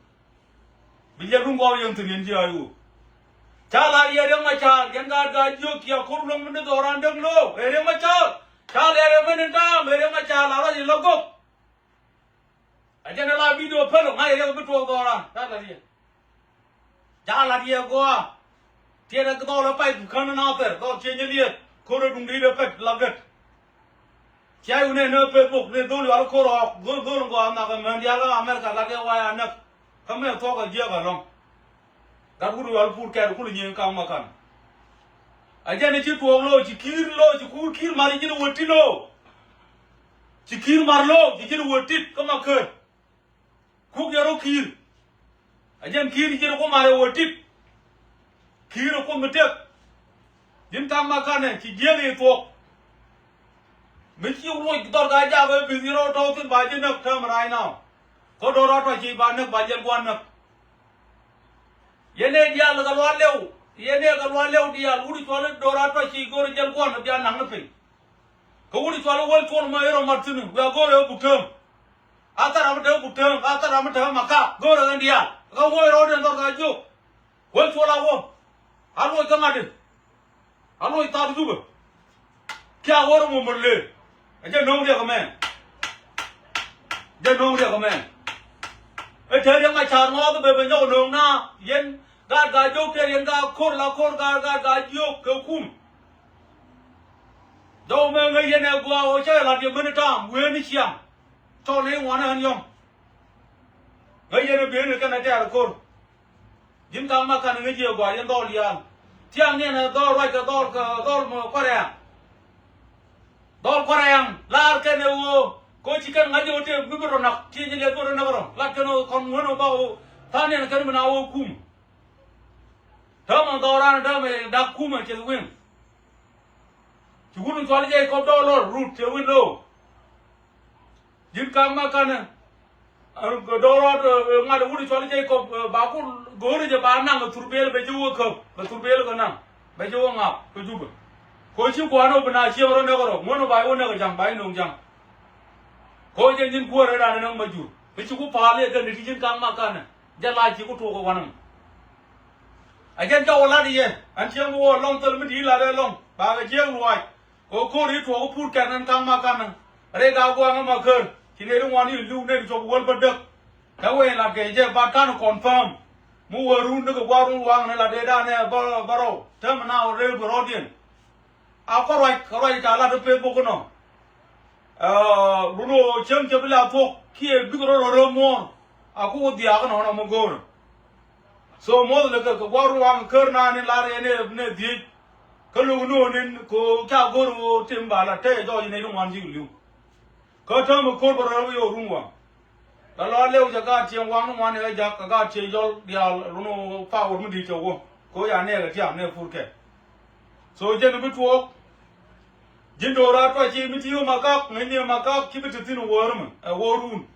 Bi yɛn wun gɔɔr yɛn thi̱n yɛn ji̱ ay ɣöö. Ca la̱r yɛ riäŋ ma ca̱r yɛn gaat Gaa-jiök kiɛ ko̱r luäŋ mi ni dhɔran däŋ lo̱o̱ ɛ riäŋ ma ca̱r. Ca lɛr ɛ mɛn in ta̱a̱m ɛ riɛk ma ca la ruac in la gök. A jɛn ɛ la bidio pälä ŋa̱c ɛ riɛk bi tuɔɔk dhɔran ca la riɛk. Ca la riɛk gɔaa. Tiɛt ɛ dhɔl ɛ pay kän in a thɛr dhɔl cieny ɛ liɛt ko̱r ɛ duŋ di̱i̱t ɛ pɛt la gät. Cia yun ɛ ni ɛ pet bok ni dhol yual ko̱r ɣɔk dhol dhol in gɔaa nhak ɛ män diaal ɛ Amerika lat ɛ way a näk. Kä mɛ thuɔ̱k ɛ jiɛk ɛlɔ̱ŋ. Gat wut ɛ wal pur kɛɛt kulɛ nyieen ka̱ŋ ma ka̱n. Ɛ jɛn ɛ ci tuɔɔk lo̱o̱ ci ki̱i̱r lo̱o̱ ci kuur ki̱i̱r mar ji̱n ɛ wä ti lo̱o̱. Ci ki̱i̱r mar lo̱o̱ ci ji̱n ɛ wä tit kä ma kä. Kuk yɛ rɔ ki̱i̱r. Ɛ jɛn ki̱i̱r ji̱n ɛ ku mar ɛ wä tit. Ki̱i̱r ɛ ku mi tëk. Ji̱n ka̱ŋ ma ka̱n ɛ ci jiɛk i̱ thuɔ̱k. Mi ci loc dhɔr ka jaak ɛ bi̱th yɛn rɔ tɔ̱ thi̱n ba ji̱ näk täämɛ right now. Kä do̱r a tɔ̱ ci ba näk ba jɛn gua̱n näk. Yɛn ɛ diaal kɛ luaal lɛw yɛn ɛ kɛ luaal lɛw diaal wut cuɔl i̱ do̱r a tɔ̱ ci go̱r jɛn gua̱n bia naŋ ni piny. Kɛ wut cuɔl i̱ wäl cuɔl mɔ i̱ rɔ mat thi̱n wiaa go̱r ɛ buk tääm. A thar ram i̱ te buk tääm a thar ram i̱ te ma ka go̱r ɛ ɣän diaal. Kä wä i̱ rɔɔdiɛn dhɔr ka jiök. Wä cuɔl a wä. A luɔc kä ŋa̱t i̱. A luɔc thaar Jubɛ. Kiɛ a wä rɔ mɔmɔr lëë. Ɛ jɛ no̱o̱ŋ riɛk ɛmɛ. Jɛ no̱o̱ŋ riɛk ɛmɛ. Ɛ te riɛk ma ca̱r ŋɔɔth bɛ bɛ nyɔk no̱o̱ŋ na yɛn gaat gaa jiök tëë yɛn gaa ko̱r la ko̱r gaa gaat gaa jiök kɛ kum. Jɔw mɛ ŋäc yɛn ɛ gua̱a̱ ɣöö cä yɛ la̱t yɛ män i̱ ta̱a̱m wëë ni ciaŋ. Tɔl ni ŋuan ɛ ɣän yɔ̱ŋ. Ŋäc yɛn ɛ ben ni kɛn ɛ tɛ̈r ɛ ko̱r. Ji̱n ka̱m ma ka̱n ŋäc yɛ gɔaa yɛn dhɔl diaal. Tiaŋ niɛn ɛ dhɔl ruac kɛ dhɔl kɛ dhɔl mɔ kuarɛ yaŋ. Dhɔl kuarɛ yaŋ laar kɛn ɛ ɣöö koci kɛn ŋa̱c yɛ ɣöö tëë mi bi rɔ nak tiec ni liɛth bi rɔ näk rɔ lat kɛn ɣöö kɔn ŋuän ɣöö bak ɣöö tha̱a̱ŋ niɛn kɛn mi na ɣöö kum. Täämɛ dhɔl raan täämɛ dak kumɛ cɛ wi̱n. Ci wut in cual jɛ kɔp dhɔl lɔr rut cɛ wi̱n lo̱o̱. Ji̱n ka̱m ma ka̱nɛ. Dɔ̱rɔ̱t ŋa̱t wut cɔl Jekɔb ba ku go̱o̱ri jɛ ba naŋ ɛ thur bel bɛ ji̱ wä käp bɛ thur bel kɛ naŋ bɛ ji̱ wä ŋa̱p kɛ Jubɛ. Kɛ ci gua̱a̱n ɔ bi na cieŋ rɔ näk rɔ ŋuɔ̱n ɔ ba i̱ wä näk ɛ ja̱ŋ ba i̱ no̱o̱ŋ ja̱ŋ. Kɛ jɛ nyin kuäär ɛ ran ɛ näk ma jur mi ci ku pa̱a̱l ɛ kɛn ti ji̱n ka̱m ma ka̱nɛ jɛ la ci ku tuɔɔk ɛ wanɛ mɔ. A jɛn jɔw lat yɛ ɛn cieŋ bi wä lɔŋ thil mi di̱i̱t lat ɛ lɔŋ bakɛ jiɛk luaac. Kɛ ko̱r i̱ tuɔɔk i̱ pur kɛn ɛn ka̱ŋ ma ka̱n ɛ rɛy da̱a̱ gua̱a̱ŋ ɛmɛ kär ci nɛy ti ŋuan i̱ li̱w nɛy ti cop wäl bä däk. Kä wee lat kɛ jɛ bat ka̱n confirm mi wä run ni kɛ gua̱a̱r run waŋ ni lat dee da̱a̱n ɛ bä rɔw täämɛ na wä rɛy bi rɔɔdiɛn. A kɔ ruac kɛ ruac ca lat ri Facebook inɔ. Run ɣöö cäŋ cɛ bi la thuɔ̱k kiɛ bikɛ rɔ rɔ röm muɔ̱ɔ̱r. A ku wä dhiaak inɔ inɔ mi go̱o̱rä. So muɔth lɛ kɛ kɛ gua̱r ruaŋ kär naan in lar yɛ nɛ nɛ dhiec. Kä lo̱k ni ɣöö nin kɛ ɣöö ca go̱o̱r ɣöö tim ba la tɛy jɔɔc in nɛy ti ŋuan cik li̱w. Kä täämɛ ko̱r bä rɛw yɛ run waŋ. Kä lɔ lɛw cɛ gaat cieŋ waŋ ni ŋuan ɛ jak kɛ gaat cieŋ jɔl diaal run ɣöö power mi di̱i̱t cɛ wä. Kɛ ɣöö ca nɛɛkɛ tiam nɛɛ pur kɛ. So jɛn bi tuɔɔk. Ji̱n do̱raar tuac ci mi ti ɣä makak ŋäcni ɛ makak ci bi te thi̱n wäär mɛ ɛ wäär wun.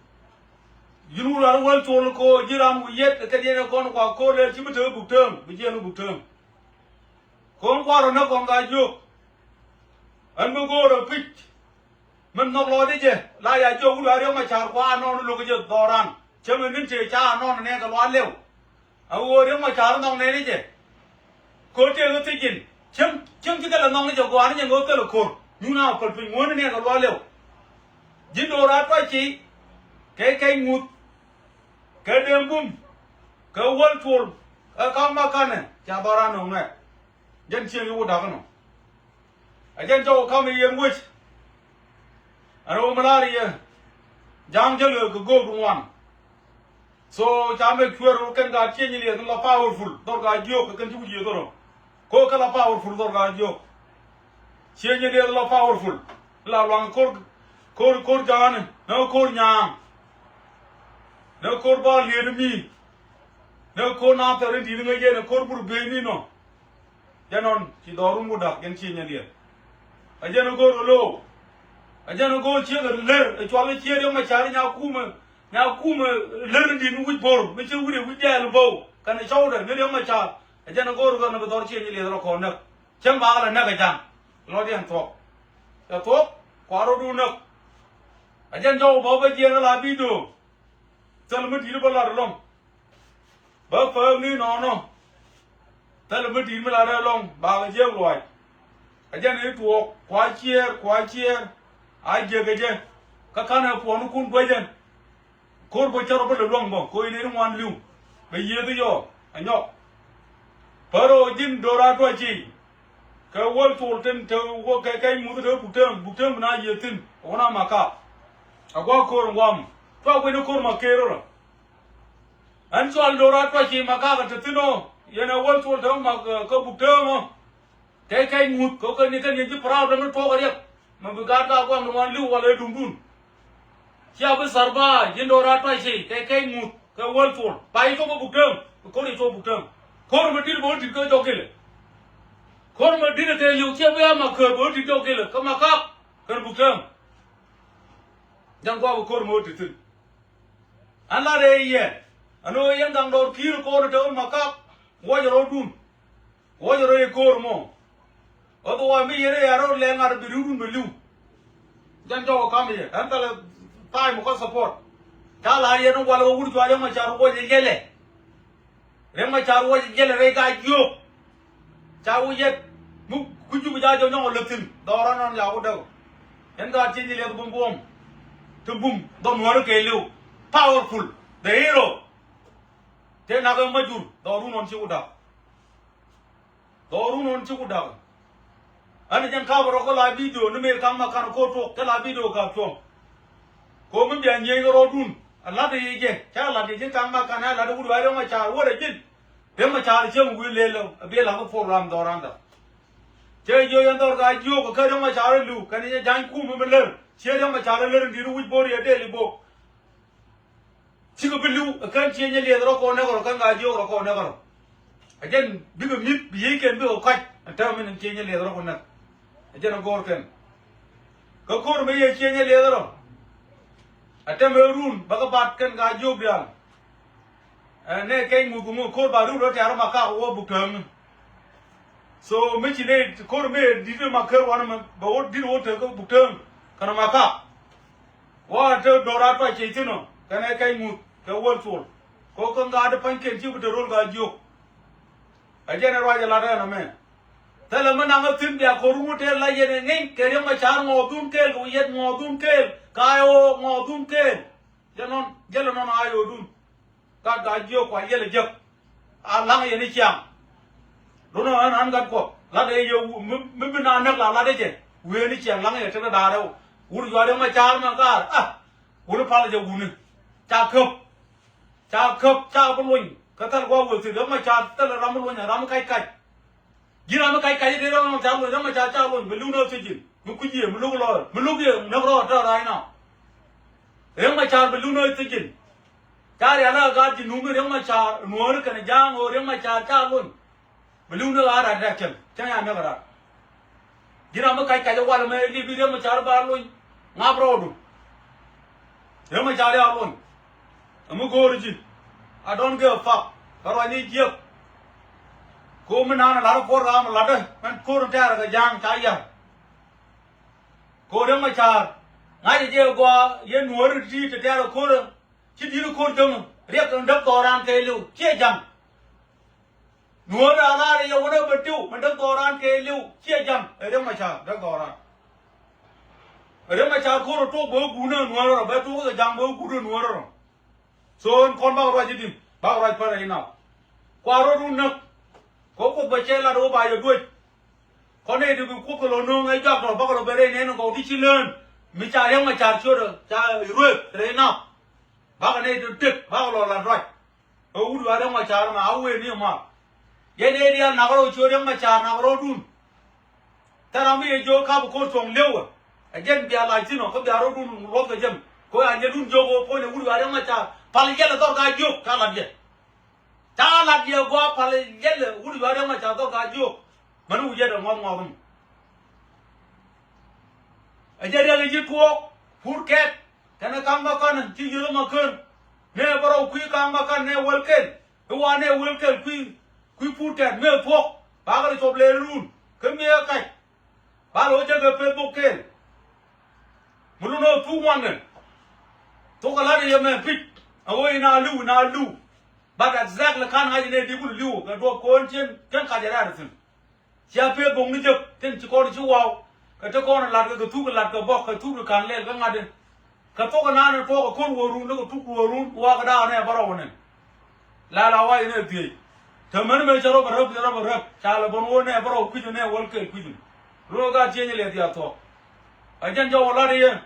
Ji̱n wun ran wäl tuɔl ko ji̱ ran wi̱i̱ yɛt kɛ diɛn ɛ kɔn kua ko̱r lɛl ci bi te ɣä buk tääŋ bi jiɛn ɣä buk tääŋ. Ko̱n kuarɔ nä kɔn ka jiök. Ɣän bi go̱o̱r ɛ pi̱c. Min nhɔk lɔɔdi jɛ la ya jiök wut a riɛk ma ca̱r kua anɔɔn lo̱k jɛ dhɔran. Cäŋ in nin tëë ca anɔɔn nɛɛkɛ luaal lɛw. A ɣöö riɛk ma ca̱r nhɔk nɛɛni jɛ. Ko̱r tëë ɣä thiec in cäŋ cäŋ ci thilɛ nhɔk ni jɛ gɔaa ni jɛ ŋo̱o̱k thilɛ ko̱r nyun a päl piny ŋuäni nɛɛkɛ luaal lɛw. Ji̱n do̱raar tuac ci kɛ kɛc ŋuth. Kɛ dee bum kɛ wäl tuɔl kɛ ka̱m ma kanɛ ca dhɔran nɔŋ ŋɛ. Jɛn cieŋ i̱ wä da̱k inɔ. Ɛ jɛn cɔw ka̱m i̱ yɛn wec. Ɛn ɣöö mi la̱r yɛ ja̱a̱ŋ jäl kɛ go̱o̱k ŋuan. So ca mɛ cuɛɛr ɣöö kɛn ka cieŋ i̱ liɛth in la powerful dhɔr ka jiök kɛ kɛn ci wi̱c yɛ dhɔr ɔ. Ko kɛ la powerful dhɔr ka jiök. Cieŋ i̱ liɛth in la powerful in la luaŋ ko̱r ko̱r ko̱r ja̱a̱ni nä ko̱r nyaaŋ. Nä ko̱r ba liet mi. Nä ko̱r na thɛr in di̱t ŋäc yɛn ko̱r bur beni nɔ. Jɛn ɔn ci dhɔrun ku da̱k jɛn cieŋ i̱ liɛth. A jɛn a go̱o̱r ɛ lo̱o̱. A jɛn a go̱o̱r ciek ɛ lär ɛ cual ɛ ciek riɛk ma ca̱r i̱ nya kumɛ nya kumɛ lär in di̱t mi wi̱c bo̱r mi ci wi̱c ɛ wi̱c dɛɛl bo̱w kɛn ɛ cɔwdɛ mi riɛk ma ca̱r. A jɛn a go̱o̱r kɛn ɛ bi dhɔr cieŋ i̱ liɛth rɔ kɔn näk. Cäŋ bakɛ la näk ɛ ja̱ŋ. Lɔt yɛn thuɔ̱k. Ɛ thuɔ̱k kua rɔ̱du näk. A jɛn jɔw bä bä jiɛn ala bi̱i̱ do̱o̱. Thil mi di̱t bä lat ɛlɔ̱ŋ. Bä päp ni nɔɔnɔ. Thil mi di̱t mi lat ɛlɔ̱ŋ bakɛ jiɛk luaac. A jɛn i̱ tuɔɔk kua ciɛɛr kua ciɛɛr. A jiɛk ɛ jɛ kä ka̱n ɛ puɔ̱nikun guäcɛn. Ko̱r bä cä rɔ bä lɛ luäŋ bä ko̱ in in ŋuan li̱w. Bɛ yiëëth i̱ yɔɔ ɛ nyɔk. Pär ɣöö ji̱n do̱raar tuac ci. Kɛ wäl thol tin te wä kɛ kɛc muth te buk teŋ buk teŋ bi na yiëëth thi̱n ɛ wä na makak. Ɛ gua̱a̱k ko̱r in gua̱a̱m cua guic ni ko̱r ma ker rɔ. Ɛn cual do̱raar tuac ci makak ɛ te thi̱n ɔ. Yɛn ɛ wäl thol te mak kä buk teŋ ɔ. Kɛ kɛc ŋuth kɛ kɛ ni kɛn yɛn ji̱ proud ɛn tuɔɔk riɛk. Mɛ bi gaat ka guaŋ ni wan li̱w walɛ duŋdun. Cia bi thar ba ji̱n do̱raar tuac ci kɛ kɛc ŋuth kɛ wäl thol ba yi cok kɛ buk teŋ. Ko̱r yi cok buk teŋ. Ko̱r mɛ di̱t bä wä di̱t kɛ jɔk kilɛ. Ko̱r mɛ di̱t kɛ li̱w cia bi ama köör bä wä di̱t jɔk kilɛ kɛ makak kɛn buk teŋ. Ja̱ŋ gua̱a̱k bi ko̱r mɛ wä di̱t thi̱n. An la rɛy yɛ ɛn ɣöö yɛn gaŋ dɔɔr ki̱i̱r ko̱r te wä makak. Wuɔcɛ rɔɔdun. Wuɔcɛ rɔ i̱ ko̱o̱r mɔ. Otherwise mi yɛn i̱ yɛn rɔ lɛ ŋa̱r bi ri̱wdun bi li̱w. Jɛn jɔk ɛ ka̱m yɛ ɛn thilɛ tha̱a̱c mɔ kä support. Ca la̱r yɛn walɛ wä wur cua Riɛk Macar wuɔcɛ yɛlɛ. Riɛk Macar wuɔcɛ yɛlɛ rɛy ka jiök. Ca wä yɛt mi kuc jup ca jɔk nyɔk ɛ lät thi̱n dhɔr anɔn ca wä däk. Ɛn ka tiec ni liɛth bum buɔ̱m. Ti bum dhɔm nuɔ̱ɔ̱ri kɛɛliw. Powerful. The hero. Tëë nak ɛ ma jur dhɔrun ɣɔn ci ku da̱k. Dhɔrun ɣɔn ci ku da̱k. Ɛn jɛn ka̱p rɔ kä la bidio ni mëë ka̱m ma ka̱n ko̱ tuɔk kä la bidio ka̱p cuɔ̱ŋ. Ko̱ mi bia nyieny kä rɔɔdun a la̱t i̱ jɛ ca la̱t i̱ ji̱ ka̱m ma ka̱n a la̱t i̱ wut ba Riɛk Macar wä rɛ ji̱n. Riɛk Macar cieŋ wi̱i̱ lëël ɛ bi la̱k i̱ puɔl ram dhɔranda. Cɛ jiök yɛn dhɔr ka jiök kä Riɛk Macar i̱ li̱w kɛn i̱ jɛ ja̱ny kum i̱ mi lär. Ciɛ Riɛk Macar i̱ lär in di̱t i̱ wi̱c bo̱r yɛ dëël i̱ bo̱k. Cikɛ bi li̱w ɛ kɛn ciëny ɛ liɛth rɔ kɔn nɛ kɔrɔ kɛn ka jiök rɔ kɔn nɛ kɔrɔ. Ɛ jɛn bikɛ mi̱th bi yiëëckɛn bikɛ kɔc ɛ tɛmɛ min ciëny ɛ liɛth rɔ kɔn nɛ. Ɛ jɛn ɛ go̱o̱r kɛn. Kä ko̱r mi yɛ ciëny ɛ liɛth rɔ. Ɛ tɛmɛ run bä kɛ bat kɛn ka jiök diaal. Ɛ nɛ kɛny ŋuth kɛ ŋuth ko̱r ba run rɔ tɛ̈r ma kak wä buk tääŋni. So mi ci nɛ ko̱r mi di̱t ma ker wanɛ mɛ bɛ wä di̱t wä tek kä buk tääŋ kɛn ma kak. Wa te do̱r a tuac cey thi̱n ɔ kɛnɛ kɛc ŋuth kɛ wäl thuɔl. Kɛ ɣöö kä ŋa̱a̱t ti pa̱nykiɛn ci bi te ro̱l ka jiök. Ɛ jɛn ɛ ruac ɛ lat ɛn ɛmɛ. Thilɛ mi naŋ ɛ thi̱n bia ko̱r wut tëë la yɛn ɛ ŋeny kɛ Riɛk Macar ŋɔɔdun kɛɛl kɛ wi̱i̱ yɛt ŋɔɔdun kɛɛl ka ɛ ɣöö ŋɔɔdun kɛɛl. Jɛ nɔn jɛ lɛ nɔn a yɔɔdun. Gat gaa jiök kua yɛl ɛ jek. A laŋ yɛn i̱ ciaŋ. Duundɛ ɣän ɣän gat kuɔth lat ɛ yɛ mi bi na näk la lat ɛ jɛ. Wëë ni ciaŋ laŋ yɛ tekdä da̱a̱r ɛ wut jua̱a̱r Riɛk Macar mɛ gaar a wut i̱ pal ɛ jɛ wuni. Ca käp. Ca käp ca bi luny kä thil gua̱a̱k wëë thi̱n Riɛk Macar thil ram mi luny ram mi kac kac. Ji̱n ram mi kac kac i̱ dee Riɛk Macar luny Riɛk Macar ca luny mi li̱w ni thi̱ji̱n mi kui̱c yɛ mi luk lɔɔr mi luk yɛ näk rɔɔd tɔ̱ rac na. Riɛk Macar bi li̱w ni thi̱ji̱n. Ca rial a gaat ji̱ nuŋ Riɛk Macar nuɔ̱ɔ̱ri kɛnɛ ja̱a̱ŋ ɣöö Riɛk Macar ca luny. Bi li̱w ni ɣa̱a̱ rat rat cäŋ cäŋ ya näk rat. Ji̱n ram mi kac kac ɛ wal ɛmɛ li̱p i̱ Riɛk Macar ba luny. Ŋap rɔɔdu. Riɛk Macar ya luny. Ɛ mi go̱o̱ri ji̱. I don't give a fuck. Kɛ ruacni jiäk. Ko̱o̱m mi naan ɛ la̱t ɛ puɔ̱r ɣaam ɛ la̱tdä mɛn ko̱r in tɛ̈rɛ kɛ ja̱a̱ŋ ca yär. Ko̱o̱r Riɛk Macar ŋa̱cä jɛ gɔaa yɛn nuɔ̱ɔ̱ri ti ti tɛ̈rɛ ko̱rä. Ci di̱t ko̱r däŋ riɛk in däk dhɔran kɛɛliw ciɛ ja̱ŋ. Nuɔ̱ɔ̱r a lar yɛ wänä bä tiw min däk dhɔran kɛɛliw ciɛ ja̱ŋ. Ɛ Riɛk Macar däk dhɔran. Ɛ Riɛk Macar ko̱r ɛ tuɔk bä wä guunä nuɔ̱ɔ̱r rɔ bɛ tuɔk kɛ ja̱ŋ bä wä guunä nuɔ̱ɔ̱r rɔ. So in kɔn bak ruac i̱ di̱n bak ruac pärɛ inap. Kua rɔ̱dun näk. Kɛ wä kuoth bä cɛ lat wä ba yɛ duec. Kɔn nɛy ti bi kuoth kɛ lɔ no̱o̱ŋ ɛ jɔak tɔ bakɛ lɔ ben rɛy nɛn in gɔw ti ci lään. Mi ca Riɛk Macar ciötdä ca ruëëk rɛy nap. Bakɛ nɛy ti tëk bakɛ lɔ lat ruac. Ɛ wut wa Riɛk Macar mɛ a wëë ni mal. Yɛn ëë diaal nak rɔw ciöt Riɛk Macar nak rɔɔdun. Thil ram mi yɛ jiök kap ko̱r thuɔ̱ŋ li̱wä. Ɛ jɛn bia lac thi̱n ɔ kä bia rɔɔdun luɔth kɛ jɛn. Kɛ ɣöö an jɛ lun jiök ɣöö puɔ̱ny ɛ wut wa Riɛk Macar pal yɛl ɛ dhɔr ka jiök ca lat yɛ. Ca lat yɛ gɔaa pal yɛl ɛ wut wa Riɛk Macar dhɔr ka jiök. Mäni wi̱c yɛt ɛ ŋɔth ŋɔth mi. Ɛ jɛ riɛk i̱ ci tuɔɔk pur kɛt kɛnɛ ka̱ŋ bä kɔn ci yieth ɛ ma kän. Nɛ bä rɔw kui̱ ka̱ŋ bä kɔn nɛ wäl kɛl i̱ wa nɛ wäl kɛl kui̱ kui̱ pur kɛt mëë thuɔ̱k. Bakɛ lɛ cuɔp lɛ run kä mëë kac. Ba lo̱ jek kɛ Facebook kɛl. Mi lun ɛ thuk ŋuan kɛn. Thuk kɛ la̱t yɛ mɛ pi̱c. A wee ina li̱w ina li̱w. But exactly kan ŋa̱c inɛ di kul li̱w kɛ duɔp ko̱n cien cien kac ɛ rɛ̈t thi̱n. Cia peth bo̱ŋni jek tin ci kɔn ci waw. Kɛ ti kɔn lat kɛ kɛ thuk lat kɛ bɔk kɛ thuk ri ka̱n lɛl kɛ ŋa̱t in. Kɛ thok inan in tuɔk kɛ ko̱r wä run ni kɛ thuk wä run wa kɛ da̱a̱k nɛ bä rɔw nɛ. La la wa inɛ dhiec. Te mɛn mɛ cɛ rɔ bɛ räp cɛ rɔ bɛ räp ca lɛ bɔn wä nɛ bä rɔw kui̱c nɛ wäl kɛl kui̱c. Run gat cieny lɛ dhiath thuɔk. A jɛn jɔw lat iɛ.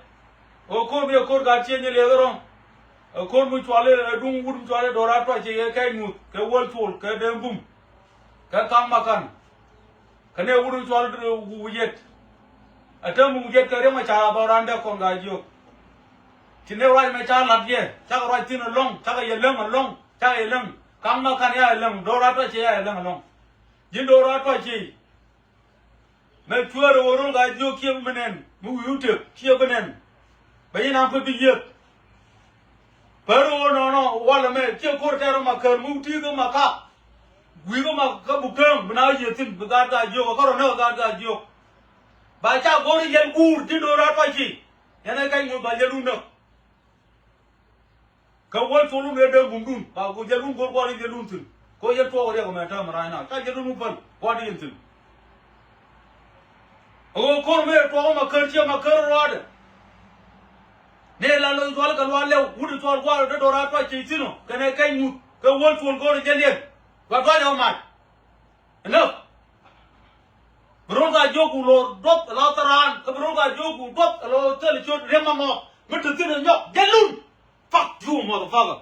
Ɛ ko̱r bi ɛ ko̱r gat cieny lɛ rɔ. Ɛ ko̱r mi cuali ɛ duŋ wut mi cuali dɔra tuac ci yɛ kɛc ŋuth kɛ wäl cuɔl kɛ dee bum. Kɛ kaŋ ma kan. Kä nɛ wut in cual wi̱i̱ yet. Ɛ te muŋ yet kɛ riɛm ɛ ca dhɔran dee kɔn gaa jiök. Ci nɛ ruac mɛ ca lat yɛ cakɛ ruac thi̱n ɛlɔ̱ŋ cakɛ yɛ läŋ ɛlɔ̱ŋ cakɛ yɛ läŋ. Kaŋ ma kan ya yɛ läŋ do̱r a tɔc ci ya yɛ läŋ ɛlɔ̱ŋ. Ji̱n do̱r a tɔc ci. Mɛ cuäär ɛ ɣöö ro̱l gaa jiök kiɛ bi nɛn mi wi̱i̱ wä tëk kiɛ bi nɛn. Bɛ nyin an pä bi yiëth. Pär ɣöö nɔnɔ walɛ mɛ ciɛ ko̱r tɛr ma kär mi wä ti̱i̱ kä ma kak. Wi̱i̱ kä ma kä buk tääŋ bi na yiëth thi̱n bi gaat gaa jiök ɛ kärɔ näk ɛ gaat gaa jiök. Ba ca go̱r yɛl guur ji̱n do̱r a tɔc ci. Yɛn ɛ kɛc ŋuth ba yɛl wun näk. Kä wäl thol wun ëë dee bumdun ba ku jɛ lun go̱r gua̱r in jɛ lun thi̱n. Ko jɛ tuɔɔk riɛk ɛmɛ täämɛ rac na ca jɛ lun wun päl gua̱r in thi̱n. Ɛ ɣöö ko̱r mëë tuɔɔk ma kär ciɛ ma kär ruaadɛ. Nɛ la lo̱c thual kɛ luaal lɛw wut thual gua̱r in dee do̱r a tuac cey thi̱n ɔ kɛnɛ kɛc ŋuth kɛ wäl thol go̱r in jɛ liɛn. Gua tuac ɔ mac. Enough. Bi ro̱l ka jiök ku lo̱r duɔth ɛ la thäraan kä bi ro̱l ka jiök ku duɔth ɛ la thil ciöt riɛm ma ŋɔk mi te thi̱n ɛ nyɔk jɛ lun. Fuck you motherfucker.